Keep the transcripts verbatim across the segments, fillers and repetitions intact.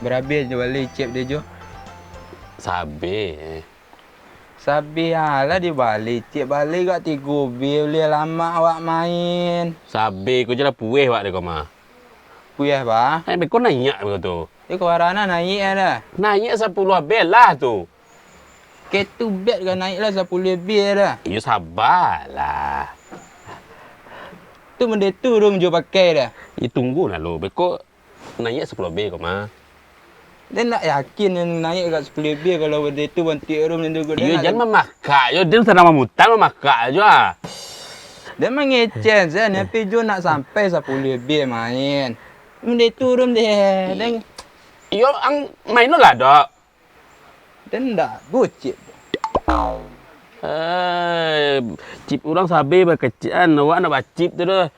Barabih jo bali cip deh, Jo? Sabih. Sabih alah dibali cip, bali gak tigo bih, ulih lamak awak main. Sabih ko je lah pueh awak deh ko mah. Pueh, Bah? Eh, beko naiak beko tu. Iko warana naiak dah. Naiak sapuluah bih lah tu. Ketu bet ka naiak lah sapuluah bih dah. Iyo, sabalah. Tu mode tu rum jo pakai dah. Iyo, tunggu lah lo. Beko naiak sapuluah bih ko mah. Den ndak yakin naiak ka sapuluah bih kalau mode tu bantuak rum nan tu. Iyo, jan mamakak jo, den sadang mamutar mamakak jo ah. Den mangecek sajo, tapi jo nak sampai sapuluah bih main. Mode tu rum deh, den. Iyo, ang main lo lah, Dok. Den ndak bucik. Eh, cip urang sabih bakecikan, awak nak bacip tu doh.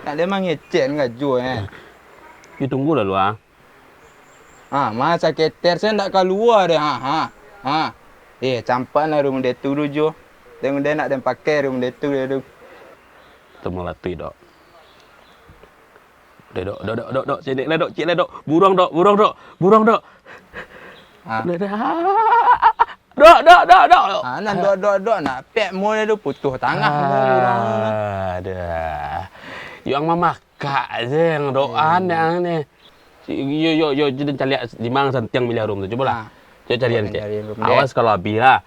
Nak den mangecek ka jo, eh. Yo, tunggu lah lu, ah. Ha, masa keter se ndak kalua deh, ha, ha, ha. Eh, campak lah rum deh tu dulu jo. Den, den nak den pakai rum deh tu deh tu. Temu latih, Dok. Dok, dok, dok, dok, dok, sini lah, Dok, cik lah, Dok. Buruang, Dok, buruang, Dok, buruang, Dok. Ha. Dok, dok, dok, dok. Ha, nan dok, dok, dok, nak pek mule tu putuh tangah mule buruang tu kan. Aduh. Yang mamakak je yang doan yang ni. Yo, yo, yo, jadi caliak di mana santiang milih harum tu. Cubolah. Ha. Cubo calian cek. Awas kalau habis lah.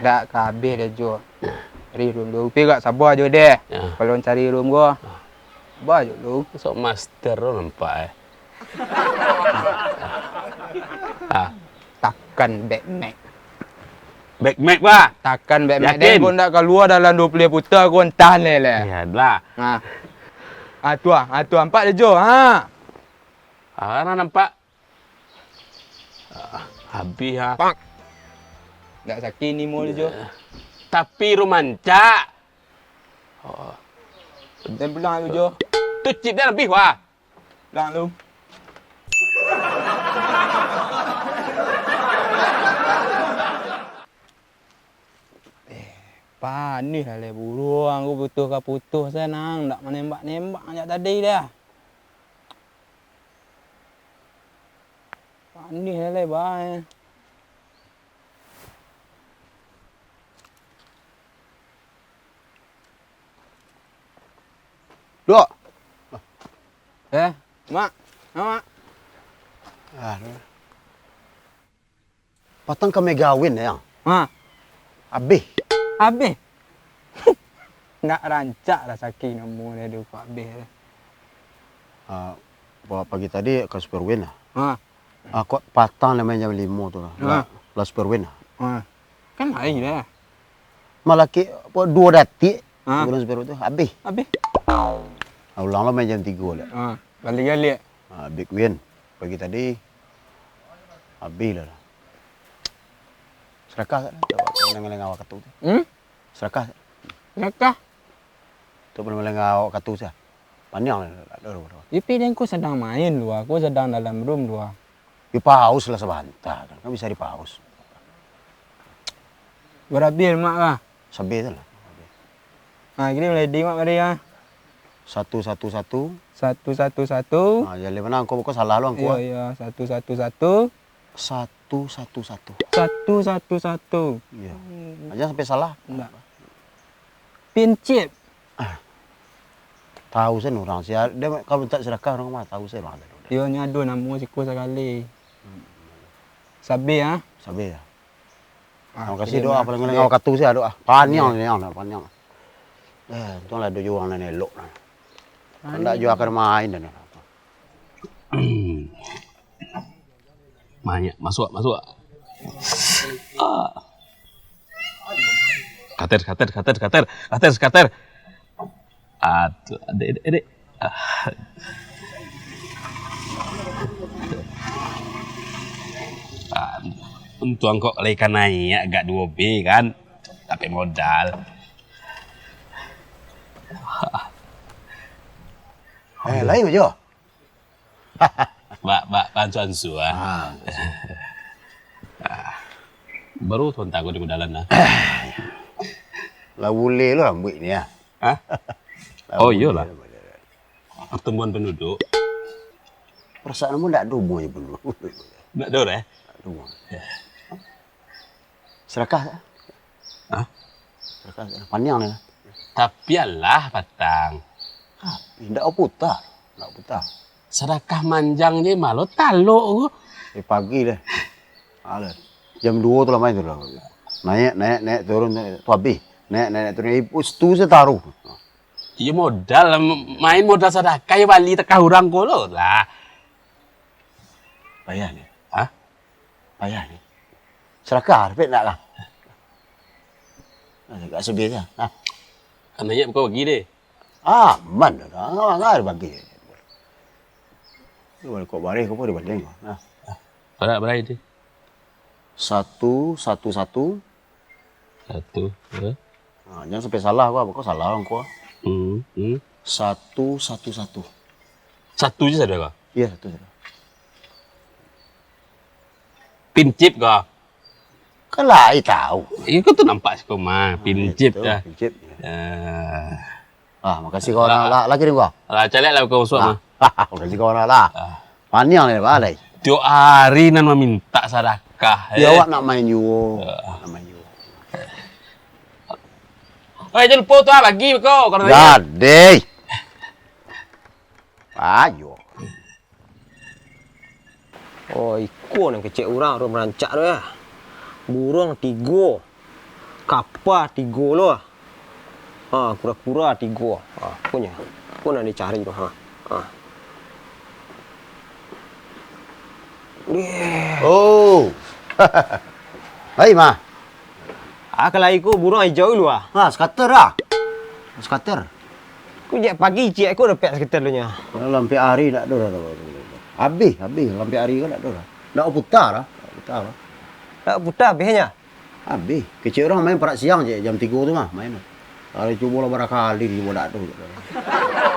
Dak ka abih deh, Jo. Cari rum dulu. Tapi gak saba jo deh. Yo. Kalau cari rum ko. Saba jo lu. Sok master tu nampak, eh. Ah. Takan back mic. Back mic, Bah. Takan back mic. Yakin? Deh, ko ndak kalua dalam duo puluah puta, ko entah leh, leh. Iyolah. Nah. Ah, tu ah. Ah, tu nampak deh, Jo. Ha. Ah, nah nampak. Ah, habis, ah. Pak. Ndak sakik ni mul, Jo. Tapi rum rancak. Oh. Den pulang lu, Jo. Tu cip den habis, wah. Pulang lu. Eh, panih lah leh buruang, ko putuh ka putuh se nang, ndak manembak-nembak jak tadi dah. Panih lah leh, bah. Dok. Eh, Mak. Ha, Mak. Aduh. Patang kami gawin, ya. Ha. Abih. Abih? Ndak rancak rasaki namu deh, duh, kok abih deh. Ah, pa-, pagi tadi ka Superwin lah. Ha. Ah, kok patang lah main jam limo tu lah. Ha. Lah, lah Superwin lah. Ha. Kan lain dah. Malah ki, apa, duo datik, ha, sebelum Superwin tu, abih. Abih? Ah, ulang lah main jam tigo lah. Ha. Balik-balik. Ah, Big Win. Pagi tadi, abih lah. Serakah sak lah, ngaleng-ngaleng awak katu tu. Hmm? Serakah. Serakah? Tu pun ngaleng-ngaleng awak katu sak. Paniang lah, tak ada orang. Tapi den ko sadang main lua, ko sadang dalam room lua. Yo paus lah sabanta, kan, kan bisa dipaus. Barabih, Mak, lah. Sabih tu lah. Ha, kirim lah, Mak, mari, ha. Satu satu satu. Satu satu satu. Ha, jadi mana angko buka salah lo angko, iyo, ah. Iyo, satu satu satu. Satu satu satu. Satu satu satu. Iyo. Hmm. Aja sampai salah. Ndak. Pin chip. Ah. Tahu sen urang sia, dia kalau minta serakah urang mah tahu sen urang tu. Iyo, nyo ado namo siko sakali. Hmm. Sabih, ah. Sabih, ya. Ah, terima kasih, doa paling ngaleng awak katu sia, doa. Paniang ni, paniang. Eh, untuang lah ado juo urang nan elok nah. Ndak juo akan main dah nah. Banyak. Masuak, masuak. Ah. Kater, kater, kater, kater. Kater, kater. Aduh, adek, adek, adek. Ah. Ah, untuang kok lai ka naiak agak duo B kan. Tapi modal. Eh, lain aja. Bak, bak, bansu-ansu, ah. Ah. Ah. Baru tu hantar aku di dalam, nah. Lah buleh lo rambuik ni, ah. Hah? Lah buleh lah. Oh, iyolah. Lah buleh. pertumbuhan penduduk. Perasaan ambo ndak ado umua jo penduduk. Ndak ado, eh? Ndak ado umua. Ya. Sadakah. Hah? Sadakah, paniang ni lah. Tapi alah, Patang. Tapi ndak puta. Ndak puta. Sadakah manjang je malah talok ko. Eh, pagi deh. Alah. Jam duo tu lah main tu lah. Naik, naik, naik, turun, naik, tu habis. Naik, naik, naik, turun. Eh, situ se taruh. Iyo modal, main modal sadakah, iyo bali takah urang ko lo lah. Payah ni. Hah? Payah ni. Sadakah, dapek ndak lah? Nah, agak sabia se. Nah. Kan banyak buka bagi deh. Aman dah, dah. Nggak, nggak ada bagi. Ini balik kok bareh, kok boleh balik. Nah. Bara, bara itu? Satu, satu, satu. Satu, ya. Ha, jangan sampai salah ko, kok salah urang ko. Hmm, hmm. Satu, satu, satu. Satu je sadakah? Iya, satu sadakah. Pincip ko? Kan lai tahu. Iyo, ko tu nampak siko mah, pincip dah. Pincip. Ah, makasih kawan lah. Lagi ni gua. Lah, caliak lah kau suap mah. Makasih kawan lah. Paniang ni, Pak, lai. Tiok ari nan mamintak sadakah, eh. Awak nak main juo. Nak main juo. Oi, jangan lupa tu ah, bagi ko, kalau gadai. Ayo. Oh, iko nan kecek urang tu marancak tu, ya. Buruang tigo, kapa tigo lo. Ha, kura-kura tigo. Ha, punyo. Ko nan dicari tu, ha. Ha. Deh. Oh. Baik, mah. Ah, kalau iko buruang ijau dulu, ah. Ha, scatter lah. Scatter. Ku jak pagi ciek ko dapek scatter tu nyo. Kalau lampek ari dak ado dah. Habis, habis lampek ari ko dak ado dah. Dak puta dah. Dak puta dah. Dak puta habisnyo. Habis. Kecek urang main parak siang ciek jam tigo tu mah main. Kalau cubo lah barakali cubo dak ado.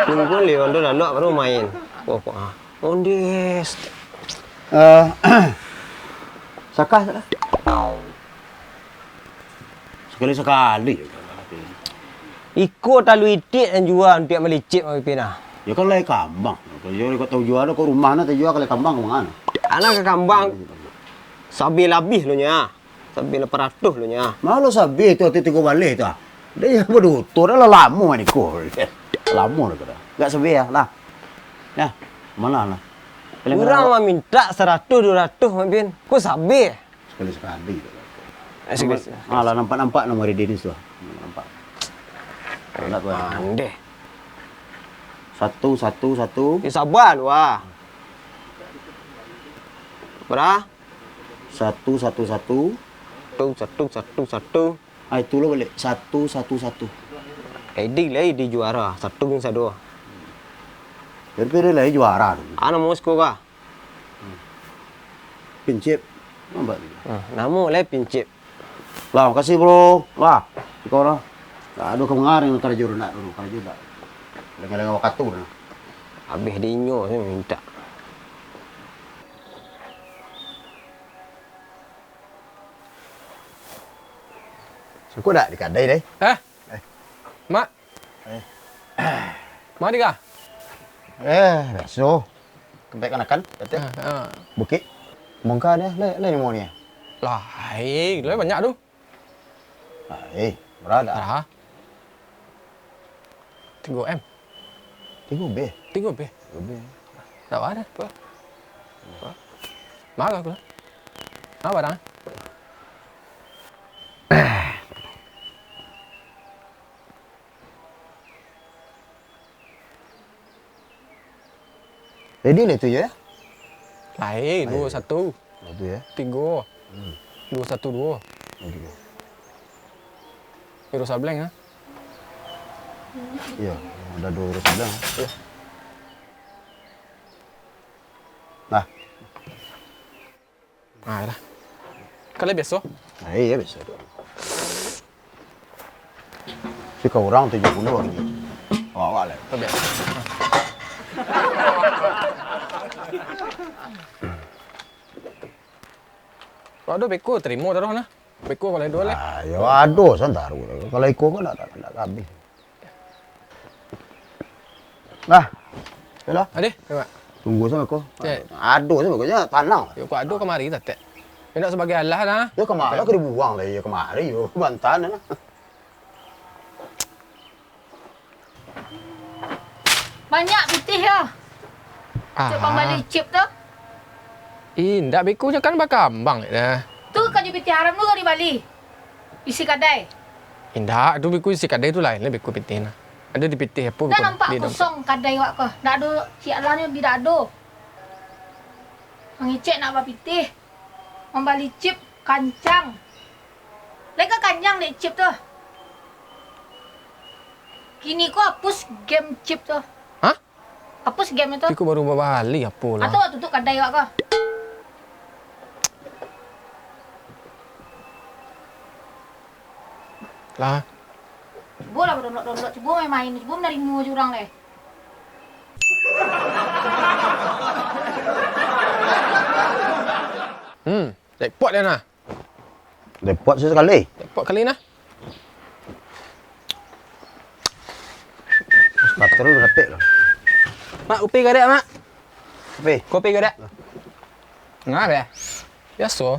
Kumpul di Londo Lanok baru main. Pokok ah. Ondes. Eh, sakah, sakah. Sakali-sakali. Iko talalu itik nan jua untuak malicik, Bang Pipin, ah. Yo kan lai kambang. Yo kok tau jua, kok rumah nah tajua kalai kambang ka manga? Anak ka kambang. Sabeh labiah lo nyo. Sabeh lapan ratuih lo nyo. Malo sabeh tu, ati tigo baleh tu, ah. Dah yo baduto dah lah lamo ni ko. Lamo dah ko dah. Gak sabeh lah. Nah. Yo, malah lah. Urang mamintak saratuih duo ratuih, Bang Pipin. Ko sabeh. Sakali-sakali. Eh, sakali-sakali. Ah, lah nampak-nampak nomor Ridin tu. Nampak. Nak tu. Pandeh. Satu, satu, satu. Eh, sabar lu, ah. Bara? Satu, satu, satu. Satu, satu, satu, satu. Ah, itu lo balik. Satu, satu, satu. Edi lah, Edi juara. Satu geng sado. Tapi dia lah juara tu. Ana mau skor kah? Pincip. Nampak tu. Ah, namo lai Pincip. Lah, makasih, bro. Lah, iko lah. Dak ado ka manga karajo tu, dak ado karajo dak. Lengah-lengah wakatu dah. Habis di inyo tu mintak. Suko dak di kadai, deh? Eh? Eh. Mak. Eh. Mak di ka? Eh, biaso. Kempek kanakan, kata. Ah, ah. Bukik. Mangka dia, lai, lai namo dia? Lah, eh, lai banyak tu. Lah, eh, bara dak? Bara? Tigo M. Tigo B. Tigo B. Tigo B. Dak bara, apa? Marah aku lah. Apa barang? Jadi lah tu je. Lain, duo satu. Lah tu ya. Tigo. Hmm. Duo satu duo. Duo tigo. Wiro Sableng, ah. Iya, ada duo Wiro Sableng. Iya. Nah. Ah, lah. Kalau biaso? Ah, iya, biaso tu. Tapi ka urang tujuah puluah lagi. Awak-awak lah. Kalau biaso. Kalau ado beko, tarimo taruih nah. Beko kalau ado lah. Ah, yo ado, santaru. Kalau iko kan nak, nak, nak habis. Nah. Yolah. Adeh, Mak. Tunggu sajo ko. Eh. Ado sajo ko, jan tanang. Yo, kok ado kamari, Tatek. Indak sabagai alah, nah. Yo, kamari ka dibuang lah, yo, kamari, yo, bantan, nah. Banyak pitih yo. Cek Aha. pambali chip tu. Indak, beko nyo kan bakambang, nah. Tu kajo pitih haram tu ka dibali. Isi kadai. Indak, tu beko isi kadai tu lain lah beko pitih nah. Ado di pitih apo Dah beko nampak di dompet. kosong kadai wak ko. Ndak ado, cik alah nyo bi dak ado. Mangecek nak bapitih. Mambali chip kancang. Lai ka kancang dek chip tu. Kini ko hapus game chip tu. Hah? Hapus game itu. Tapi ko baru babali apo lah? Atau wak tutup kadai wak ko? Lah. Cubo lah badownload-download, cubo main-main, cubo manarimo jo urang lai. Hmm, jackpot dia nah. Jackpot sakali. Jackpot kali nah. Batal udah dapek lah. Mak, kopi gadek, Mak. Kopi. Kopi gadek. Ngah ya? Biaso.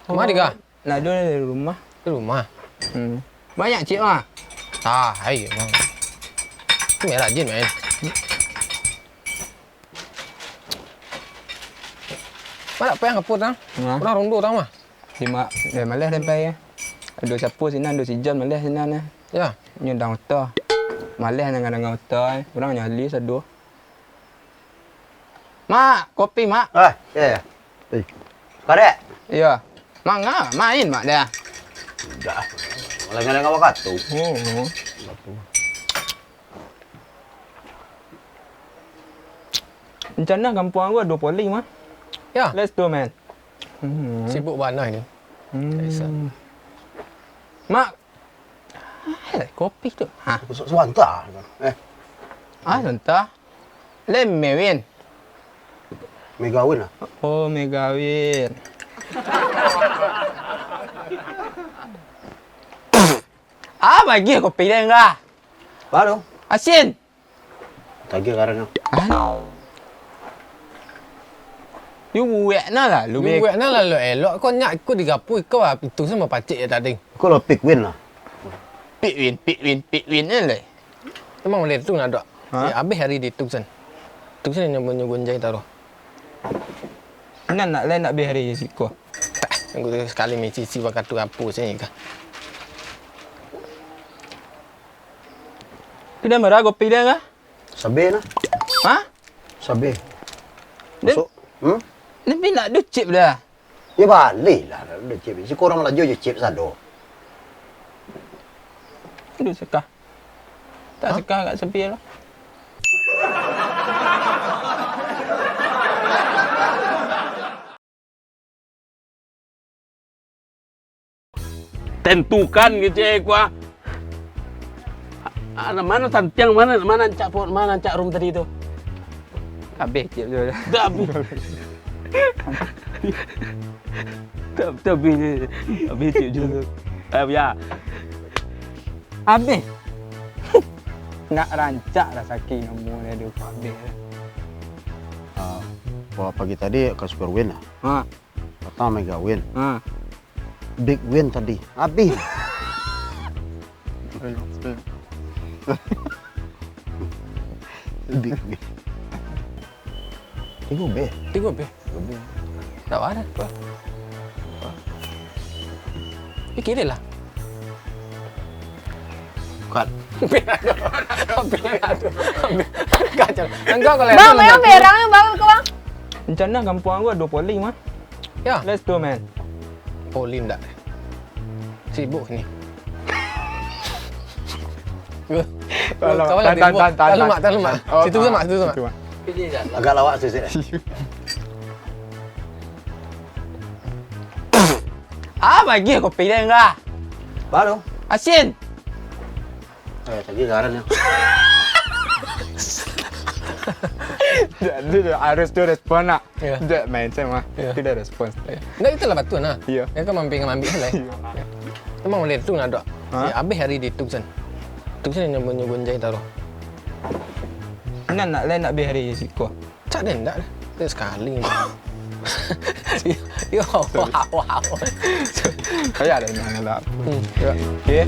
Kemari kah? Nak dulu dari rumah. Di rumah? Hmm. Banyak cik mah. Ah, hai, Bang. Ini rajin main. Mana apa yang kaput tang? Nah. Orang rondo tang mah. Di ma-, eh, malas sampai ya. Ada siapa sinan, ada si John malas sinan ya. Ya. Nyundang oto. Malas dengan dengan oto. Orang nyalis aduh. Mak, kopi, Mak. Ah, ya, ya. Eh, karek. Iya. Mak, nga-, main, Mak, dah. Dah. Malah ngalanggar wakatu. Oh. Rencana kampuang gua duo poli, Mak. Ya. Let's go, man. Hmm. Sibuk bana ini. Hmm. Biasa. Mak. Eh, kopi tu. Ha. Su-, suanta. Eh. Ah, suanta. Leme, Win. Mega Win lah. Oh, Mega Win. Ah, bagi kopi dia enggak? Baru. Asin. Tagih karang tu. Anu. Yu buek nah lah, lu Yu buek. Buek nah lah, lu elok. Kau nyak, kau digapu, kau lah, itu sama pacik ya tadi. Kau lo pick win lah. Pick win, pick win, pick win, eh, leh. Emang boleh tu nak dok? Ha? Ya, habis hari di Tucson. Tucson yang nyoba-nyoba jai taruh. Nan nak lain nak habis hari siko. Tak, tunggu tu sekali mesti si bakatu apa saya kah? Pida murah kopi dia kah? Sabeh nah. Ha? Sabeh. Dia, Masuk. Hmm? Dia pina ducip dah. Ya balik lah, ducip. Si kurang laju je chip sado. Aduh, sekah. Tak Hah? Sekah kat sepi lah. Tentukan gitu ya, gua. Ah, mana santiang, mana, mana ancak pot, mana ancak rum tadi tu? Habis cip tu. Dah habis. Dah, dah habis. Habis cip tu. Ah, ya. Habis. Nak rancak lah sakik namo dia tu. Habis. Ah, pagi tadi ka Super Win lah. Ha. Patang Mega Win. Ha. Big Win tadi. Habis. Big Win. Tigo B. Tigo B. Tigo B. Tak ada. Pikir lah. Cut. Hampir, hampir, hampir. Kacau. Engkau kalau Bang, itu memang nanti berang ni, Bang, ke, Bang? Rencana kampuang gua duo poli, mah. Ya. Let's go, man. Poli ndak. Sibuk ni. Tahan, tahan, tahan, tahan. Tahan, Mak, tahan, Mak. Oh, situ tu, Mak, situ tu, Mak. Agak lawak sikit. Ah, bagi kopi dia enggak? Baru. Asin. Eh, tadi garan ya. Jadi, harus tu respon nak. Ya. Dia main sama. Ya. Tidak respon. Ya. Ndak, itulah betul nah. Iya. Ya kan mampir ngambil lah. Iya. Memang boleh tu nak dok. Ha? Ya, habis hari di Tucson. Tucson yang nyoba-nyoba jai taruh. Nan nak lain nak beh hari siko. Cak den ndak deh. Dia sekali. Yo, wow, wow. Saya ada yang nak. Hmm. Ya. Okey.